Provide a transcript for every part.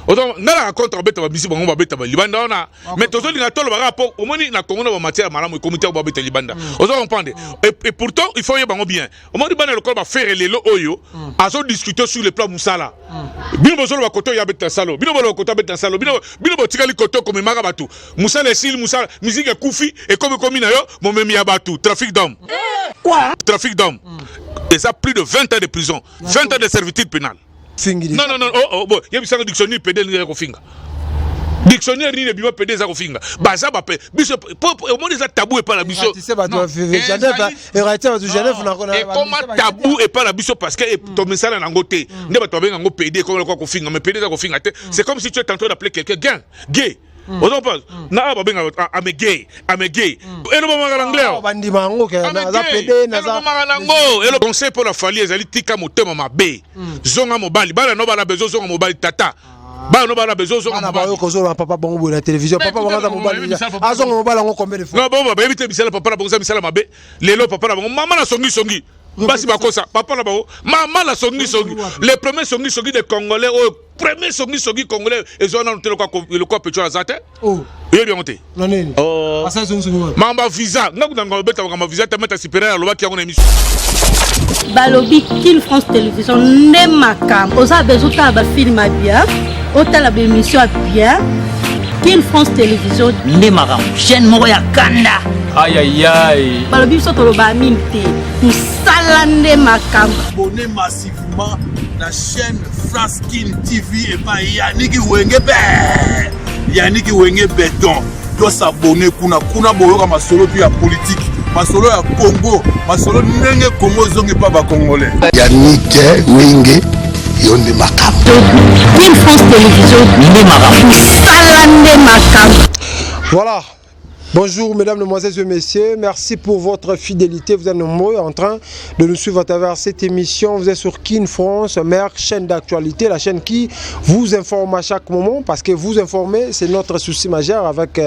Ozo nga na contre babeta babisi bango babeta ba libanda wana, mais tozolinga toloba kaka po omoni na Congo na ba matière malamu ekomi te babeta libanda. Ozo comprendre? Et pourtant il faut yeba bango bien. Omoni bana lokola ba Ferre lelo oyo azo discuter sur le plan musala. Bino bozoloba koto ya beta salo, bino boloba koto abeta salo, bino bino botikali koto komemaka bato. Musala esili, musala musique ekufi, ekomi komi na yo momemi ya bato, trafic d'homme. Quoi? Trafic d'homme. Eza plus de 20 ans de prison, 20 ans de servitude pénale. Fingi. Non, non, non, oh, oh, bon, yebisanga dictionnaire PD elingi kofinga. Dictionnaire nini ebima PD eza kofinga. Baza ba pe biso omoni eza tabou epa na biso. Ekoma tabou epa na biso parce que tomesana nango te. Nde bato babenga yango PD ekoma lokola kofinga, mais PD eza kofinga te. C'est comme si tu es en train d'appeler quelqu'un gain, gay. Ozo comprendre? Na awa babenga I'm a gay, I'm a gay. Elobamaka na anglais awa. Bandima yango ke naza PD, naza elobamaka nango. Elo conseil mpo na Fally ezali tika motema mabe. Zonga mobali, bana no bana bezo zonga mobali tata. Bana no bana bezo zonga bana mobali. Bayo kozoloba papa bango boye na télévision, papa bango aza mobali, azonga mobali yango combien de fois? Non, bon, bayebi te misala papa na bango eza misala mabe. Lelo papa na bango mama na songi songi. Basi bakosa papa na bango mama na songi songi. Le premier songi songi de Congolais oyo, premier songi songi congolais ezwa nanu te lokwa pecho aza te. Oyebi yango te? Na nini? Oh. Asali songi songi wapi? Makambo ya visa, nga kuna nga obeta makambo ya visa te. Meta supérieur alobaki yango na émission. Balobi Kin France Télévision nde makambo. Oza besoin otala bafilm ya bien, otala baémission ya bien, Kin France Télévision nde makambo, chaîne moko ya kanda. Ayayay. Balobi biso toloba mingi te, mosala nde makambo. Abonnez massivement na chaîne France Kin TV epai Yannick Wenge be Yannick Wenge Beton. Tos'abonner kuna kuna, boyoka masolo tu ya politique, masolo ya Congo, masolo ndenge Congo ezongi mpa bacongolais. Yannick Wenge, yo nde makambo. Kin France Télévision nde makambo. Mosala nde makambo. Voilà. Bonjour mesdames, mesdemoiselles et messieurs, merci pour votre fidélité. Vous êtes nombreux en train de nous suivre à travers cette émission. Vous êtes sur Kin France, meilleure chaîne d'actualité, la chaîne qui vous informe à chaque moment, parce que vous informer, c'est notre souci majeur avec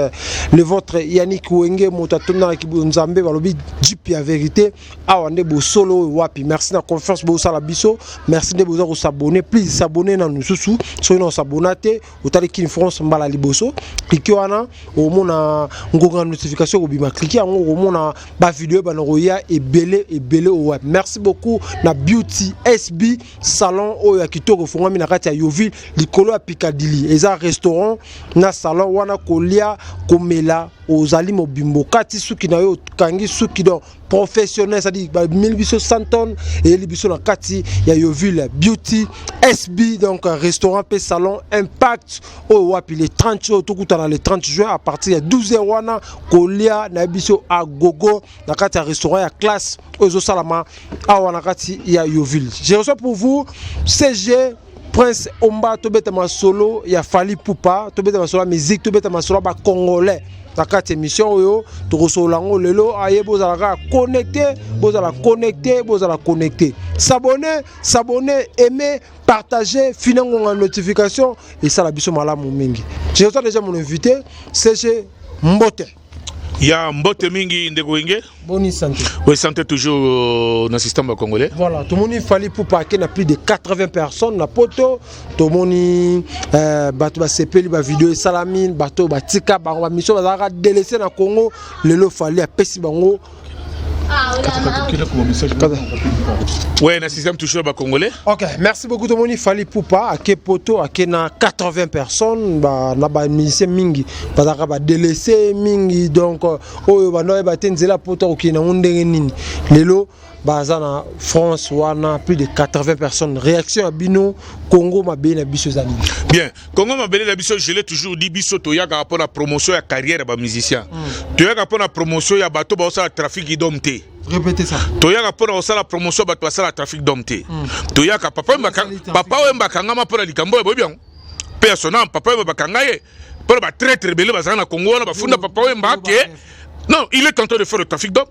le vôtre Yannick Wenge, Motatona Nzambe, balobi Jeep ya vérité, awa nde bosolo wapi. Merci na confiance bosala biso, merci de vous s'abonner, please s'abonner na nous sous, soki na s'abonner te, otali Kin France mbala liboso, cliquez wana, omona ngonga notification kobima, cliquez yango, omona ba vidéo bana koya ebele ebele web. Merci beaucoup na Beauty SB salon oyo ya kitoko efungwami na kati ya Yoville, likolo ya Piccadilly. Eza restaurant na salon wana, kolia, komela, ozali mobimbo kati suki na yo, okangi suki, donc professionnel, c'est-à-dire bameli biso 100 tonnes eyeli biso na kati ya Yoville, Beauty SB, donc restaurant pe salon impact oyo wapi. Le 30 oyo tokutana, le 30 juin à partir ya 12 heures wana, kolia na biso a gogo na kati ya restaurant ya classe oyo ezosalama awa na kati ya Yoville. Je reçois pour vous CG Prince Omba. Tobeta masolo ya Fally Ipupa, tobeta masolo ya musique, tobeta masolo ya bacongolais na kati ya émission oyo tokosolola yango lelo. Aye, bozala kaka connecté, bozala connecté, bozala connecté. S'abonner, s'abonner, aimer, partager, fina ngonga notification, esala biso malamu mingi. Je reçois déjà mon invité CG. Mbote. Ya mbote mingi, ndeko Wenge. Boni santé? Oui, santé toujours, na système congolais. Voilà, tomoni Fally Ipupa ake na plus de 80 personnes na poto. Tomoni bato basepeli, bavideo esalami, bato batika bango bamisio bazalaka délaissé na Congo, lelo Fally apesi bango. Ouais, na système toujours ba congolais. Ok, merci beaucoup. Tomoni Fally Ipupa ake poto, ake na 80 personnes, ba na ba musicien mingi bazalaka ba délaissé mingi, donc oyo bando oyeba te nzela poto akokende nango ndenge nini, lelo baza na France wana, plus de 80 personnes. Réaction ya bino, Congo mabele na biso eza nini? Bien, Congo mabele na biso, je l'ai toujours dit, biso toyaka mpo na promotion ya carrière ya bamusicien, toyaka mpo na promotion ya bato baosala trafic d'homme te. Répétez ça. Toyaka mpo na kosala promotion bato basala trafic d'homme te. Toyaka papa Wemba, papa Wemba akangama mpo na likambo oyo, boyebi yango mpe ya sonam. Papa Wemba bakanga ye mpo na batraître ebele bazala na Congo wana, bafunda papa Wemba ke non, il est en train de faire le trafic d'homme.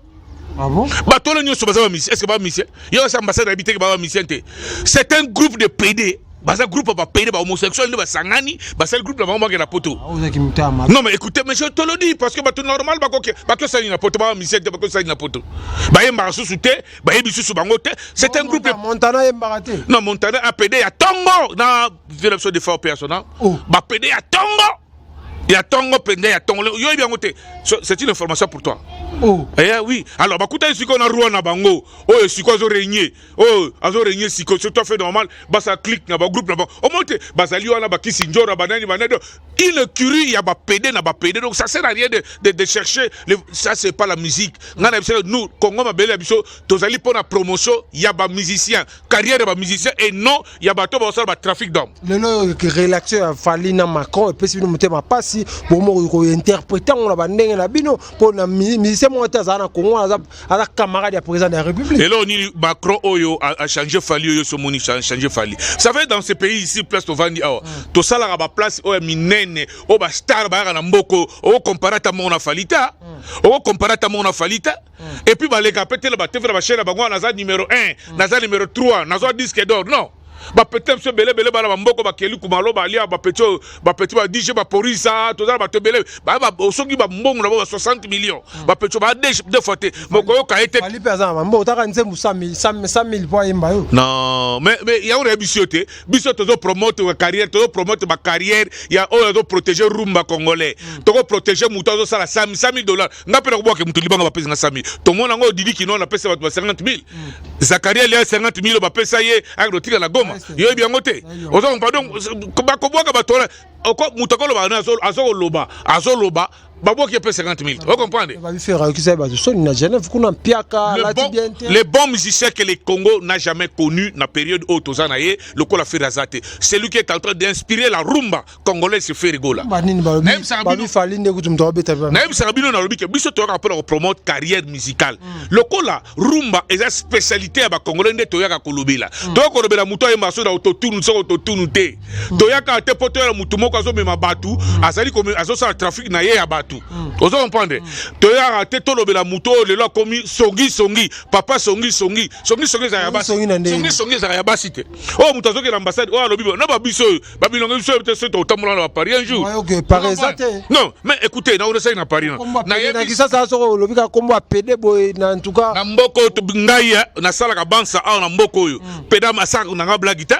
Ah bon? Bato wana nyonso baza bamusicien. Est ce que bamusicien yo kasi ambassade ayebi te ke baza bamusicien te? C'est un groupe de PD. Baza groupe ya bapede, bahomosexuel nde basangani, basali groupe na bango, bakende na poto. Ah, non mais écoutez, mais je te le dis parce que bato normal bakoki bakosali na poto, bamisien te, bakosali na poto, bayembaka susu te, bayebi susu bango te. C'est un groupe. Montana ayembaka te. Non, Montana apd ya tongo na vieux na biso Defa opération. Oh. Bapd ya tongo, ya tongo mpenza, ya tongo. Yo oyebi yango te. C'est une information pour toi. Oh. Eh oui, alors bakutani sikoyo na roi na bango oyo sikoyo azorégner, oyo azorégner sikoyo. C'est tout à fait normal basala clique na bagroupe na bango. Omoni te, bazali wana, bakisi njora, banani, banani, une curie ya bapd na bapd. Donc ça sert à rien de chercher ça, c'est pas la musique. Ngai na biso, nous, Congo mabele ya biso, tozali mpo na promotion ya bamusicien, carrière ya bamusicien, et non ya bato bazosala batrafic d'homme. Lelo relation ya Fally na Macron epesi bino motema mpasi. Bomo kointerpréter yango na bandenge na bino, mpo na musicien moko te azala na Congo aza camarade ya président de la République. Eloko nini Macron oyo achange Fally? Oyo somoni change Fally. Vous savez, dans ce pays ici, place tovandi awa, tosalaka baplace oyo ya minene, oyo bastar bayaka na mboka. Okocomparer ata moko na Fally te, okocomparer ata moko na Fally te. Et puis baleka pe te na batv, na bachaine na bango wana: naza numéro 1, naza numéro 3, nazwa disque d'or. Non, bapeti biso ebele ebele, bana bamboka bakeli kumalo, balia bapeti oyo, bapeti ba DJ baporisa. Toza na bato ebele soki bambongo na bo ba 60 millions, bapeti oyo baa deux fois te, mokoyoka ye te. Fally mpe aza na bambo, otaka nzembo 100 000 mpo ayemba yo. Non, mais yango nayebi biso te. Biso tozopromote bacarrière, tozopromote bacarrière ya oyo azoprotéger rumba congolais. Tokoprotéger moto azosala 100 000 dollars? Nga mpe nakobwaka moto libanga, bapesi nga 100 000. Tomona yango, Didi Kino napesa bato ba 50 000, Zakaria lia 50 000 bapesa ye, akende kotika na Goma. Yoyebi yango te, oza comprendre? Donc bakobwaka bato wana, moto akoloba, azokoloba, azoloba, babwaki ye mpe 50 000, ocomprendre? Babifera ayokisa ye bato soni na Genève kuna, mpiaka alati bien te. Le bon musicien que le Congo n'a jamais connu na période oyo toza na ye, lokola Ferre aza te. Celui qui est en train d'inspirer la rumba congolaise, c'est Ferre Gola. Banini balobi Fally nde kutu moto abeta? Nayebisaka bino, nalobi ke biso toyaka mpona kopromote carrière musicale. Lokola rumba eza spécialité ya bacongolais, nde toyaka kolobela. Toyaka kolobela moto ayemba so na autotune, soki autotune te. Toyaka te mpo toyala motu moko azomema bato, azali azosala trafic na ye ya bato, ozo comprendre? Toyaka te tolobela motu oyo lelo akomi songisongi, papa songisongi. Songisongi ezalaka ya basi, songisongi ezalaka ya basi te. Oyo moto azokela ambassade oyo alobi na babiso oyo babilongo biso oyo te, soki totambola na baparis un jour. Non mais écoutez, na onesaki na Paris. Na soki olobi kaka kombo ya pede boye na en tout cas. Na mboka oyo ngai nasalaka bansa awa na mboka oyo, pede asalaka nanga blague te.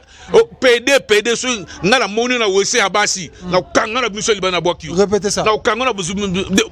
Pede, pede, soki ngai namoni na wese ya basi, nakokanga na biso libanda, nabwaki yo. Répétez ça. Nakokanga na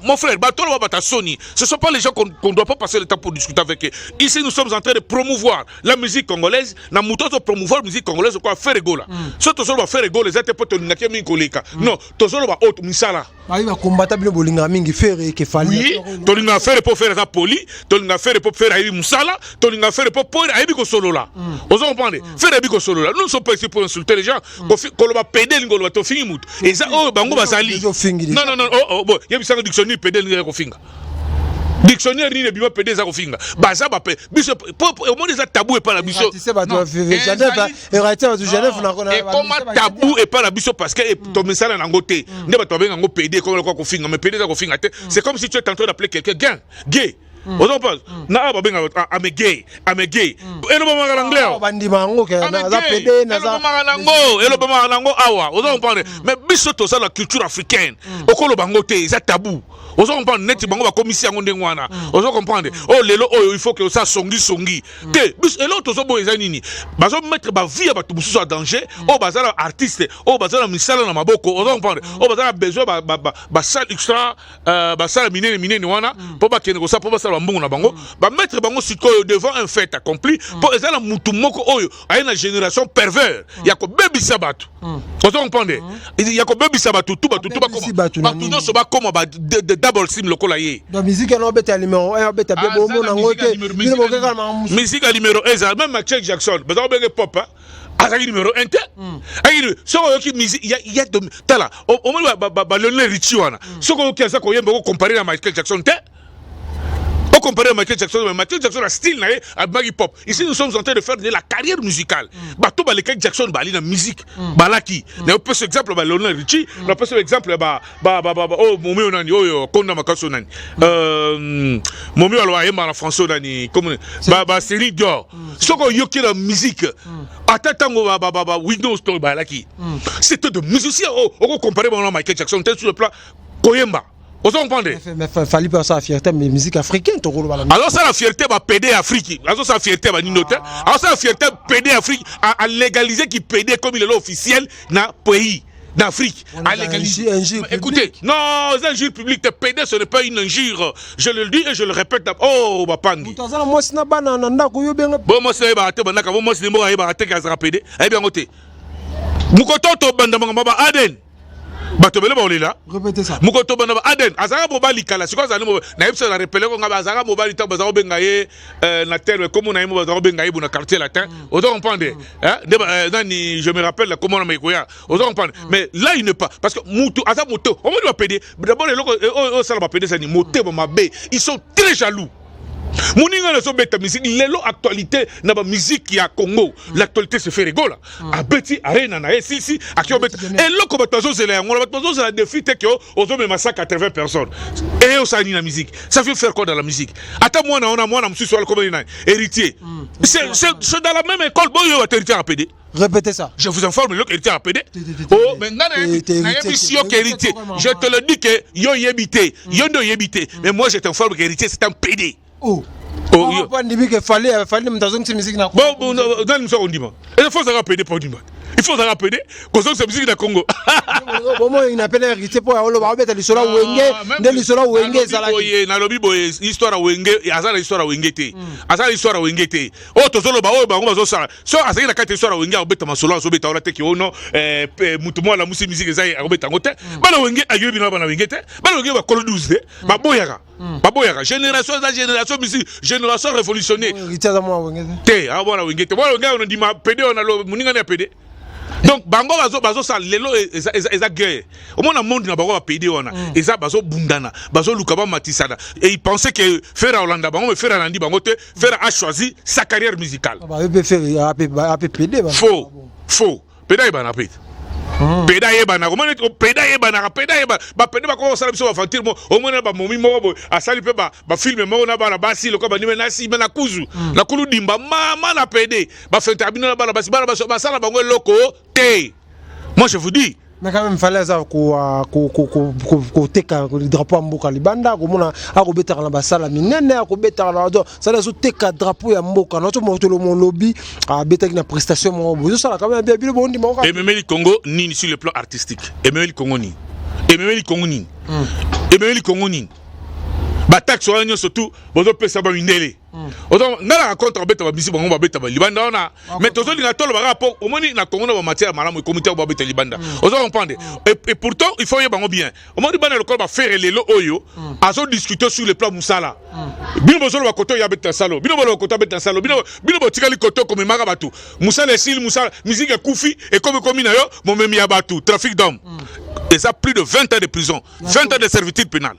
mon frère. Bato oyo babata soni, ce sont pas les gens qu'on doit pas passer le temps pour discuter avec eux. Ici, nous sommes en train de promouvoir la musique congolaise. Na moto azo promouvoir musique congolaise kwa Ferre Gola, so tozoloba Ferre Gola, eza te mpo tolingaki ye mingi koleka. Non, tozoloba oyo misala. Bayi bakombata bino, bolingaka mingi Ferre ke Fally. Oui, tolingaka Ferre mpo Ferre aza poli, tolingaka Ferre mpo Ferre ayebi mosala, tolingaka Ferre mpo po ayebi kosolola, ozo comprendre? Ferre ayebi kosolola. Nous ne sommes pas ici pour insulter les gens. Koloba pede elingi koloba tofingi mutu, eza oyo bango bazali. Non, non, non. Oh, oh, bon, yebisanga dictionnaire, pede elingi kofinga. Dictionnaire nini ebima pede eza kofinga? Baza bape biso omoni eza tabou epai na biso. Ekoma tabou epai na biso parce que tomisala nango te. Nde bato babenga yango pede, ekoma lokola kofinga, mais pede eza kofinga te. C'est comme si tu es en train d'appeler quelqu'un gain, gay. Ozo comprendre? Na awa babenga "I'm gay, I'm gay", elobamaka na anglais. Bandima yango ke naza pede, naza Elobamaka nango, elobamaka nango awa, ozo comprendre? Mais biso toza na culture africaine, okoloba yango te, eza tabou, ozo comprendre? Neti bango bakomisi yango ndenge wana, ozo comprendre? Oyo lelo oyo il faut que osala songisongi te. Biso eloko tozoboya eza nini? Bazomettre bavie ya bato mosusu ya danger, oyo baza na artiste, oyo baza na misala na maboko, ozo comprendre? Oyo baza na besoin basale extra, basala minene minene wana mpo bakende kosala, mpo basala bambongo na bango. Bamettre bango sikoyo devant un fait accompli, mpo eza na mutu moko oyo aye na génération pervers ya kobebisa bato, ozo comprendre? Ya kobebisa bato tu, bato tu bakoma, bato nyonso bakoma ba double sim lokola ye. Donc musique yana obeta numéro 1, obeta bien, bomona yango te, bino bokeka makambo. Musique ya numéro 1 ezala même Michael Jackson, baza kobenge pop, azalaki numéro 1 te. Ayini soki oyoki musique ya tala, omoni ba Lionel Richie wana, soki oyoki aza koyemba, okocomparer na Michael Jackson te. Ocompare Michael Jackson, mais Michael Jackson na style na ye abimaki pop. Ici, nous sommes en train de faire de la carrière musicale. Bato balekaki Jackson bali na musique balaki. Napesa exemple ba Lionel Richie, napesa exemple ba oyo momi oyo nani, oyo konda makasi oyo nani, momi oyo aloba ayembaka na français oyo nani, comme ba Céline Dion. Soki oyoki na musique, ata ntango ba Windows to bayalaki, c'était de musiciens. Okocompare bango na Michael Jackson te sur le plan koyemba, ozo comprendre? Mais Fally mpe asala fierté mais musique africaine, tokoloba. Azosala fierté bapédé Afrique, azosala fierté banino te, azosala fierté pédé Afrique. Alégaliser ki pédé comme lelo officiel na pays d'Afrique. À légaliser. Écoutez, non, c'est injure publique. Pédé, ce n'est pas une injure. Je le dis et je le répète. Oh, bapangi. Bon, moi, c'est bon, moi, c'est moi, pédé. Eh bien, mokoto tobanda makambo ba Aden, bato ebele baolela. Mokoto banda ba Aden, azalaka mobali kala, sikoyo azali nayebi so na repele ko nga, azalaka mobali ntango baza kobenga ye na terme kombo na ye mo, baza kobenga ye bo na Quartier Latin, ozo comprendre nde nani, je me rappelle la kombo na mekoya, ozo comprendre. Mais là, il n'est pas, parce que mutu aza moto omoni bapédé. D'abord, eloko oyo osala bapédé ezali motema mabe, ils sont très jaloux. Moninga nazobeta musique lelo, actualité na bamusique ya Congo, l'actualité se fait Gola abeti Arena na ye sisi, aki obeta eloko bato bazozela yango wana. Bato bazozela défi te ke ozomema 180 personnes e osala nini na musique? Ça veut faire quoi dans la musique? Ata mwana wana, mwana mosusu wana komani nani, Héritier, c'est dans la même école. Boyo bato, Héritier apd. Répétez ça. Je vous informe, le Héritier apd. Oh, mais nga nayebi si yo qu'Héritier, je te le dis que yo yebi te, yo nde oyebi te, mais moi, je t'informe qu'Héritier, c'est un PD. Oh. Oh, ndimi ke Fally, Fally moto azongisi musique na Bon, nani mosu akondima? Il faut ozalaka pédé mpo ondima, il faut ozalaka pédé kozongisa musique na Congo. Bomoi na pene Héritier mpo oloba obeta lisolo ya Wenge, nde lisolo ya Wenge ezalaki. Nalobi boye, histoire ya Wenge, aza na histoire ya Wenge te, aza na histoire ya Wenge te. Oyo tozoloba, oyo bango bazosala, so azalaki na kati ya histoire ya Wenge, akobeta masolo azobeta wana te ke ono mutu moko alamusi musique eza ye, akobeta yango te. Bana Wenge ayebi na bana Wenge te, bana Wenge bakolo 12 te, baboyaka, baboyaka. Génération eza génération musique, génération révolutionnaire. Te, mwana Wenge te, mwana Wenge ono ndima pédé wana, moningani ya pédé. Donc bango bazosala lelo eza guerre. Omona monde na bango bapédé wana eza bazobundana, bazoluka bamatisana, et il pensait que Ferre olanda bango, mais Ferre alandi bango te. Ferre a choisi sa carrière musicale. Faux, faux. Pédé ayebana pe, pédé ayebanaka. Omoni, pédé ayebanaka, pédé ayebana. Bapédé bakoka kosala biso baventure mo, omoni na bamomi moko boye asali mpe bafilm moko na bana basi lokola bandime na nsima na kuzu na kulu dimba mama na pédé, bafentaka bino na bana basi, bana basi basala bango eloko te. Moi, je vous dis. Mais quand même, Fally aza koteka drapeau ya mboka libanda, komona akobetaka na basala minene, akobetaka na sala, azoteka drapeau ya mboka na motolo molobi abetaki na prestation moko boye, ezosala quand même bien. Bino bondima? Ememeli Congo nini sur le plan artistique? Ememeli Congo nini? Ememeli Congo nini? Ememeli Congo nini? Bataxe wana nyonso tu bozopesa bamindele. Nga na contre babeta babisi, bango babeta balibanda wana, mais tozolinga toloba kaka mpo omoni na Congo na bamatière malamu ekomi te babeta libanda, ozo comprendre. Et pourtant, il faut oyeba bango bien. Omoni bana lokola baFerre lelo oyo azodiscute sur le plan mosala, bino bozoloba kote oyo abeta salo, bino boloba kote abeta salo, bino botikali kote okomemaka bato, mosala esili, mosala musique ekufi, ekomi komi na yo momemi ya bato, trafic d'homme, eza plus de 20 ans de prison, 20 ans de servitude pénale,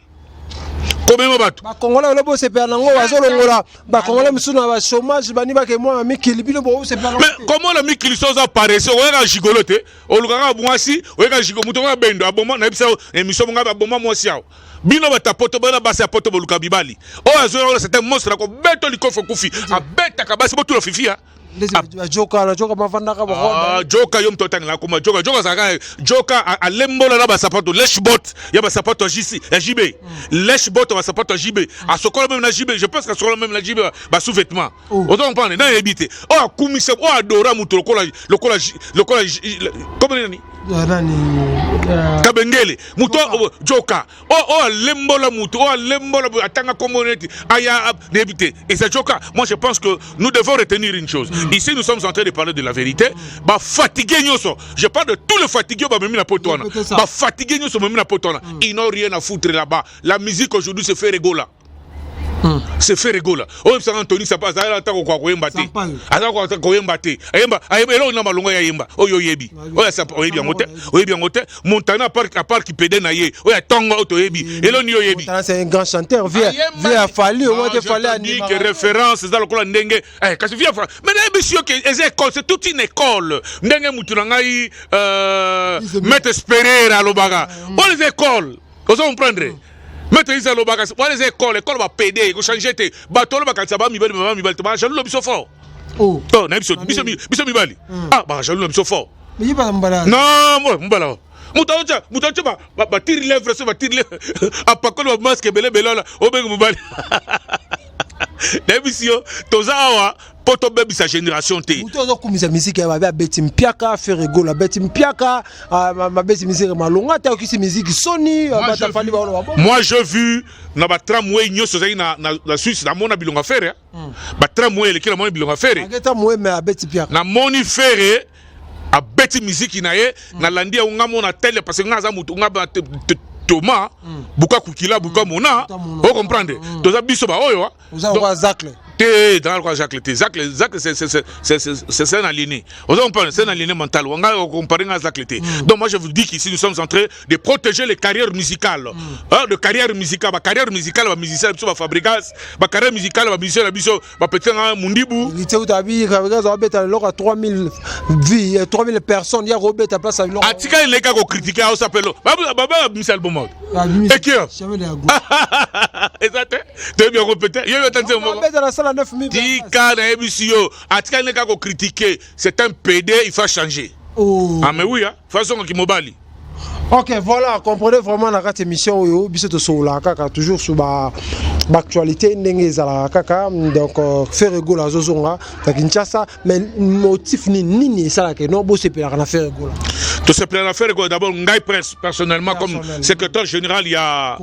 komema bato. Bakongolais olo bosepela nango, bazolongola bakongolais mosusu na bachômage, bani bake mwa mikili, bino bosepela. Mais komona mikili, so oza paresse, oyaka gigolo te, olukaka mwasi, oyaka gigo, moto oka bendo aboma. Nayebisa émission monga, baboma mwasi awa. Bino bato ya poto, bana basi ya poto boluka mibali oyo azoyola, c'est un monstre, akobeta likofi, okufi, abetaka basi, botula fifi ya Joka na joka bavandaka. Joka, yo moto otangela koma joka. Joka azalaka joka, alembola na basapato lèche-botte ya basapato ya JC, ya JB, lèche-botte ya basapato ya JB, asokola même na JB, je pense qu'asokola même na JB basous-vêtement, ozo comprendre. Na yebi te oyo akumisa, oyo adora moto lokola comme nani? Nani? Kabengele, moto joka oyo alembola, moto oyo alembola, atanga kombo neti aya, nayebi te, eza joka. Moi, je pense que nous devons retenir une chose. Ici, nous sommes en train de parler de la vérité. Bafatigué nyonso, je parle de tous les fatigués oyo bamemi na poto wana, bafatigué nyonso bamemi na poto wana, ils n'ont rien à foutre là-bas. La musique aujourd'hui, c'est Ferre Gola. C'est Ferre Gola. Oyo bisanga Anthony Sapa azala ata kokoka koyemba te. Aza kokoka koyemba te. Ayemba, ayemba eloko na malonga ya yemba. Oyo oyebi. Oyo Sapa oyebi yango te. Oyebi yango te. Montana à part kipede na ye. Oyo atonga oyo toyebi. Eloko ni oyebi. Montana, c'est un grand chanteur. Vieux, vieux a fallu, au moins te fallait animer. Que référence eza lokola ndenge eh kasi vieux mais nayebi si yo ke eza école, c'est toute une école. Ndenge mutu na ngai maître Sperrer alobaka. Oyo eza école. Ozo comprendre? Maître Isa alobaka wana eza école, école ba PD ko changer te. Bato oyo bakanisa ba mibali, ba mibali to ba jaloux biso fort. Oh. To na biso biso biso mibali. Ah, ba jaloux na biso fort. Mais ba mbala. Non, moi mbala. Moto aotya, moto aotya ba tire lèvre, so ba tire lèvre apakoli ba masque ebele ebele wana obengi mobali. Nayebisi yo toza awa mpo tobebisa génération te. Moto azokumisa misiki ya babe abeti mpiaka, Ferre Gola abeti mpiaka, abeti misiki malonga te, akokisi misiki soni batafali baolo babongo. Moi je vu na batramway nyonso ezalaki na Suisse, namona bilonga Ferre. Batramway eleki, namoni bilonga Ferre. Tramway, mais abeti mpiaka. Namoni Ferre abeti miziki na ye, nalandi yango nga mona tele parce que nga aza motu nga Thomas buka kukila buka mona, o comprendre, toza biso ba oyo. Oza lokola Zacle. Te, dans lokola Zacle te. Zacle, Zacle, c'est un aliéné. Oza comprendre, c'est un aliéné mental. Nga comparer nga Zacle te. Donc moi je vous dis qu'ici nous sommes en train de protéger les carrières musicales, hein, de carrière musicale, ba carrière musicale, ba musicien biso, ba Fabregas, ba carrière musicale, ba musicien biso, ba petit nga Mundibu. Lite utabi Fabregas abeta eloko ya 3000 vie, 3000 personnes ya kobeta place ya eloko. Atika eleka ko critiquer aosa pelo ba ba ba misa album ekio eza te, toyebi yango pete yebi ata nzembo moko. Abeta na sala 9000. Tika, nayebisi yo, atikali nde kaka kocritiquer. C'est un PD, il faut changer. Oh. Ah mais oui, hein, façon mobali. Ok, voilà, comprenez vraiment na kati émission oyo biso tosololaka kaka toujours sur ba baactualité ndenge ezalaka kaka. Donc Ferre Gola azozonga na Kinshasa, mais motif nini nini esalaka no bosepelaka na Ferre Gola? Tosepelaka na Ferre Gola d'abord, ngai personnellement, comme secrétaire général ya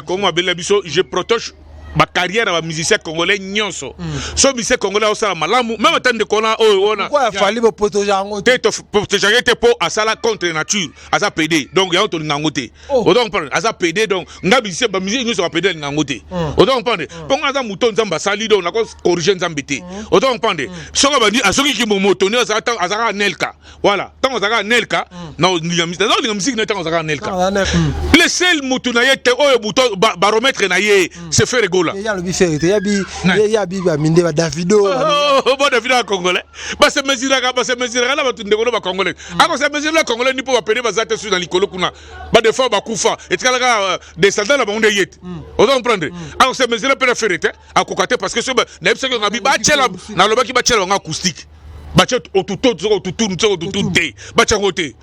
Congo Mabele biso, je protège bacarrière ya bamusicien congolais nyonso. So musicien congolais aosala malamu, même ata ndeko wana oyo wana. Pourquoi afali boprotéger yango? Te, toprotégeaki te mpo asala contre nature, aza PD, donc yango tolinga yango te. Ozo comprendre, aza PD, donc nga musicien, bamusicien nyonso bapd alinga yango te. Ozo comprendre, mpo nga aza moto Nzambe asali, donc nako corriger Nzambe te. Ozo comprendre, soki abandi azokiki moto ni azalaka Nelka, voilà, ntango azalaka Nelka naolinga musique na ye, ntango azalaka Nelka, le seul motu na ye te oyo moto baromètre na ye, c'est Ferre Gola. Ye alobi Ferre te, yabi baminde ba Davido. Bo Davido ya congolais, base mesuraka, base mesuraka na bato ndeko no bacongolais, akose mesure na congolais ni mpo bapede baza te. Su na likolo kuna badefoi bakufa, etikalaka descendant na bango nde ye te. Oza comprendre, akose mesure mpe na Ferre te, akoka te, parce que so nayebisaki ngabi batiela, nalobaki batiela bango acoustique, batie otuto soki otutunu, soki otutunu te, batia yango te,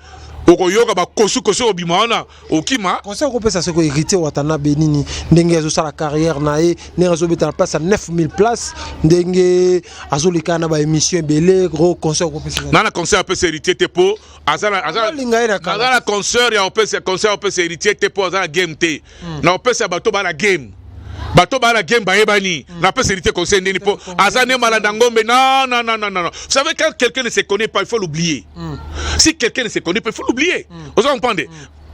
okoyoka bakosukosu obima wana okima. Conseil okopesa soki Héritier Watanabe nini, ndenge azosala carrière na ye, ndenge azobeta na place ya 9000 place, ndenge azoleka na baémission ebele, gros conseil okopesa? Na conseil apesa Héritier te mpo aza Olinga ye na kala. Na concert ya opesa conseil, opesa Héritier te mpo aza na game te. Na opesa bato baa na game, bato baa na game bayebani. Napesa Héritier conseil ndeni mpo aza nde malanda ngombe? Non, non, non, non, non. Vous savez, quand quelqu'un ne se connaît pas, il faut l'oublier. Si quelqu'un ne se connaît pas, il faut l'oublier. Oza comprendre,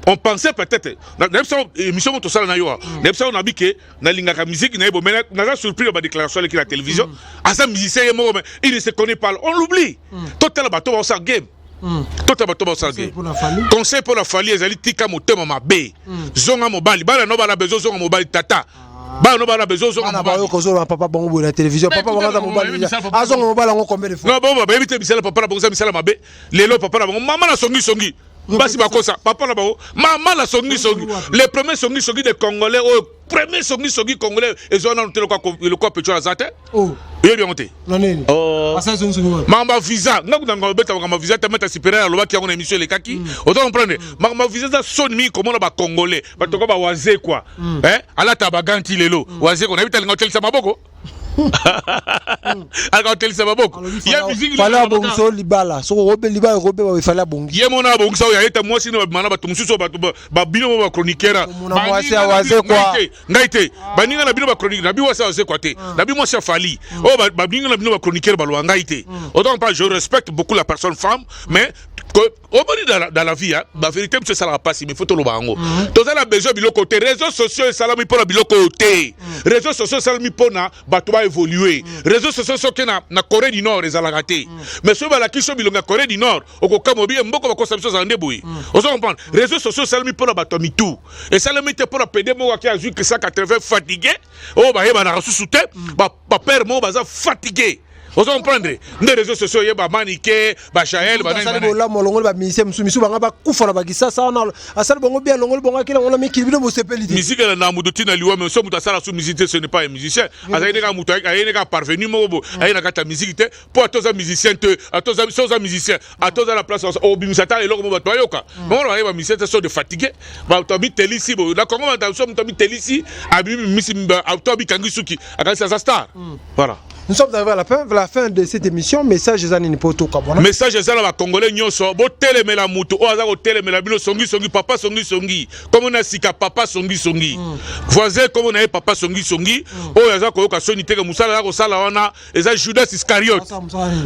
on pensait peut-être na biso émission mo tosala na yo, na biso na bi ke nalingaka musique na ye bo, mais naza surpris na badéclaration aleki na télévision. Aza musicien ye moko, mais il ne se connaît pas, on l'oublie. Totala bato baosala game, totala bato baosala game. Conseil mpo na Fally ezali: tika motema mabe, zonga mobali. Bana no bana bezo zonga mobali, tata, bana no bana bezo zonga Bana mobali. Bayoka ozoloba papa bango boye na télévision, papa bango aza mobali, azonga mobali yango combien de fois? Non, bon, bayebi te misala papa na bango eza misala mabe. Lelo papa na bango mama na songisongi, basi bakosa papa na bango mama na songisongi. Le premier songisongi de congolais oyo, premier songisongi congolais ezwa nanu te lokwa pecho aza te. Oyebi yango te? Na nini? Asali songisongi wana? Makambo ya visa, nga kuna nga obeta makambo ya visa te. Mata supérieur alobaki yango na émission elekaki. Oza comprendre, makambo ya visa eza soni mingi komona bacongolais bato ko bawazekwa alata baganti lelo. Wazekwa nayebi te, alinga otelisa maboko, alinga otelisa maboko ye musique. Fally abongisa oyo libala, soki okobe libala ekobeba, Fally abongisa. Ye mona abongisa oyo ayeta mwasi na babima na bato mosusu oyo bato babino mo bachroniqueur. Komona mwasi ya Wazekwa. Ngai te, baninga na bino bachronique nabi mwasi ya Wazekwa te, nabi mwasi ya Fally oyo baninga na bino bachroniqueur baloba, ngai te. Autant pas, je respecte beaucoup la personne femme, mais Omoni, dans la vie, bavérité biso esalaka mpasi, mais faut toloba yango. Toza na besoin biloko te. Réseaux sociaux esalami mpona biloko oyo te. Réseaux sociaux esalami mpona bato baévolue. Réseaux sociaux, soki na Corée du Nord ezalaka te, mais soki balakisi yo bilongo ya Corée du Nord, okokama obi mboka bakosa biso ezala nde boye. Ozo comprendre? Réseaux sociaux esalami mpona bato ya mitu, esalami te mpona pédé moko aki azwi 180 fatigué oyo bayebanaka susu te, bapère moko baza fatigué. Ozo comprendre? Nde réseaux sociaux oyeba Manike, Bajael. Asali bolamu, alongoli bamusicien mosusu misu banga bakufa na bakisasa wana. Asali bango bien, alongoli bango, akeli yango na mikili, bino bosepeli te. Musique na moto ntina liwa, mais so moto asala su musique te, ce n'est pas un musicien. Azali ndenge moto aye ndenge parvenu moko bo aye na kati ya musique te, mpo ata oza musicien te, ata so oza musicien, ata oza na place, obimisa ata eloko mo bato bayoka bango bayeba musicien te. So de fatigué, bato amitelisi boye na Kongo, bato so moto amitelisi, abimisi to abikangi suki, akanisi aza star. Voilà. Nous sommes arrivés à la fin de cette émission. Message eza nini po tokabwana? Message eza na bacongolais nyonso: botelemela moto oyo aza kotelemela bino. Songisongi, papa songisongi, kombo na sika papa songisongi, voisin kombo na ye papa songisongi, oyo aza koyoka soni teke mosala aza kosala wana eza Judas Iscariote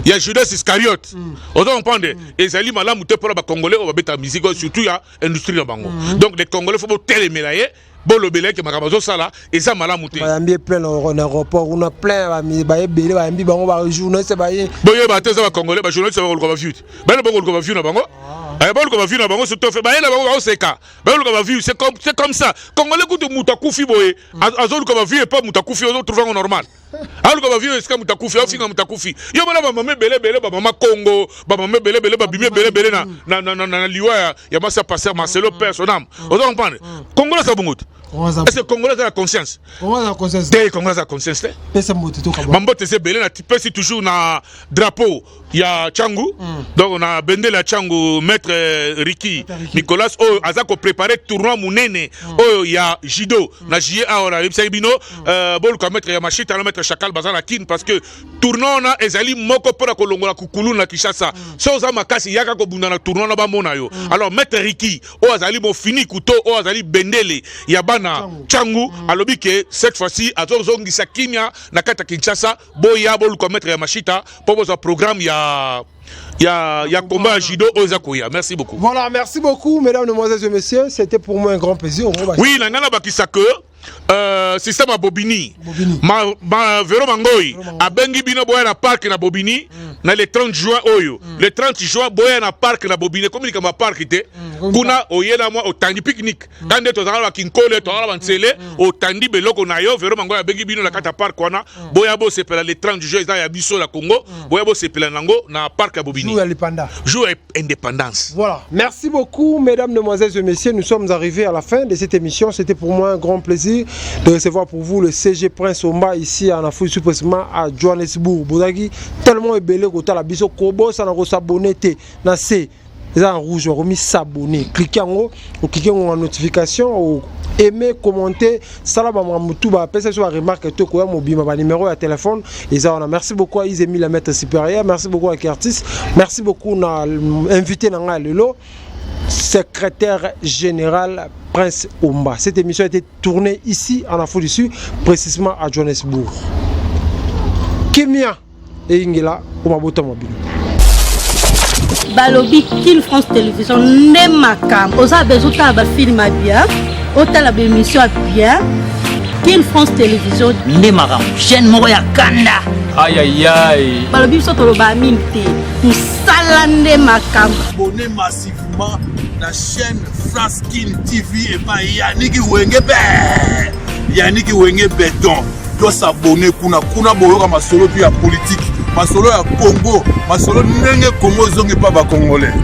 ya Judas Iscariote. Oza comprendre? Ezali malamu te mpona bacongolais oyo babetaka musique oyo, surtout ya industrie na bango. Donc les Congolais, faut botelemela ye, bolobela eke makambo azosala eza malamu te. Bayambi ye plein na aéroport kuna, plein bayebele, bayambi bango, bajournaliste baye. Boyeba te, eza bacongolais, bajournaliste bakoluka baview te, bayena bakoluka baview na bango, baluka baview na bango, surtout fe bayena bango baoseka, bayoluka baview. C'est comme ça. Congolais kutu, moto akufi boye, azoluka baview epa moto akufi, ozotrouve yango normal? Aluka baview esika moto akufi, aofinga moto akufi. Yo mona bamama ebele ebele, bamama Congo, bamama ebele ebele babimi ebele ebele na liwa ya mwasi ya pasteur Marcelo, père son âme. Oza comprendre? Congolais aza bongo te. Est ce que Congolais aza na conscience te? Congolais aza conscience te. Bambote eza ebele. Napesi toujours na drapeau ya Changu, donc na bendele ya Changu, maître Riki Nicolas oyo aza koprépare tournoi monene oyo ya judo na juillet. Awa nayebisaki bino, boluka maître ya Mashita na maître Chakal, baza na Kine, parce que tournoi wana ezali moko mpona kolongola kukulu na Kinshasa. So oza makasi, yaka kobunda na tournoi wana, bamona yo. Alors maître Riki oyo azali mofini kuto, oyo azali bendele ya bana Changu, alobi ke cette fois-ci azozongisa kimia na kati ya Kinshasa. Boya boluka maître ya Mashita mpo bozwa programme ya combat ya judo oyo eza koya. Merci beaucoup. Voilà, merci beaucoup, mesdames, mesdemoiselles et messieurs. C'était pour moi un grand plaisir. Oui, na ngai nabakisa ke système ya Bobini, ma, Vero Mangoi abengi bino, boya na parc na Bobini na le 30 juin oyo. Le 30 juin, boya na parc na Bobini. Ekomi likambo ya parc te. Kuna oye na mwa otandi pique-nique, ka nde tozalaka bakinkole, tozalaka banzele, otandi beloko na yo. Vero Mangoi abengi bino na kati ya parc wana, boya bosepela le 30 juin. Eza ya biso na Congo, boya bosepela nango na parc ya Bobini. Jour ya lipanda. Jour ya indépendance. Voilà, merci beaucoup, mesdames, mesdemoiselles et messieurs. Nous sommes arrivés à la fin de cette émission. C'était pour moi un grand plaisir de recevoir pour vous le CG Prince Omba ici en Afrique, plus précisément à Johannesburg. Bozaki tellement ebele kotala biso, kobosana kos'abonner te. Na se eza en rouge, okomi s'abonner, clique yango, oclique yango na notification, aimer, commenter, sala bamakambo tu, bapesa biso baremarque to koya mobima. Banuméro ya téléphone eza wana. Merci beaucoup à Isemi, la maître supérieur. Merci beaucoup à Kertis. Merci beaucoup na invité na ngai lelo, secrétaire général Prince Omba. Cette émission a été tournée ici en Afrique du Sud, précisément à Johannesburg. Kimia eyingela omabota mabino. Balobi Kin France Télévision nde makambo. Oza besoin otala bafilm ya bien, otala baémission ya bien, Kin France Télévision nde makambo, chaîne moko ya kanda. Ayayay. Balobi biso toloba mingi te, mosala nde makambo. Abonnez massivement na chaîne France Kin TV epai Yaniki Wenge be, Yaniki Wenge Beton. Tos'abonner kuna. Kuna boyoka masolo tu ya politike, masolo ya Congo, masolo ndenge Congo ezongi mpa bacongolais.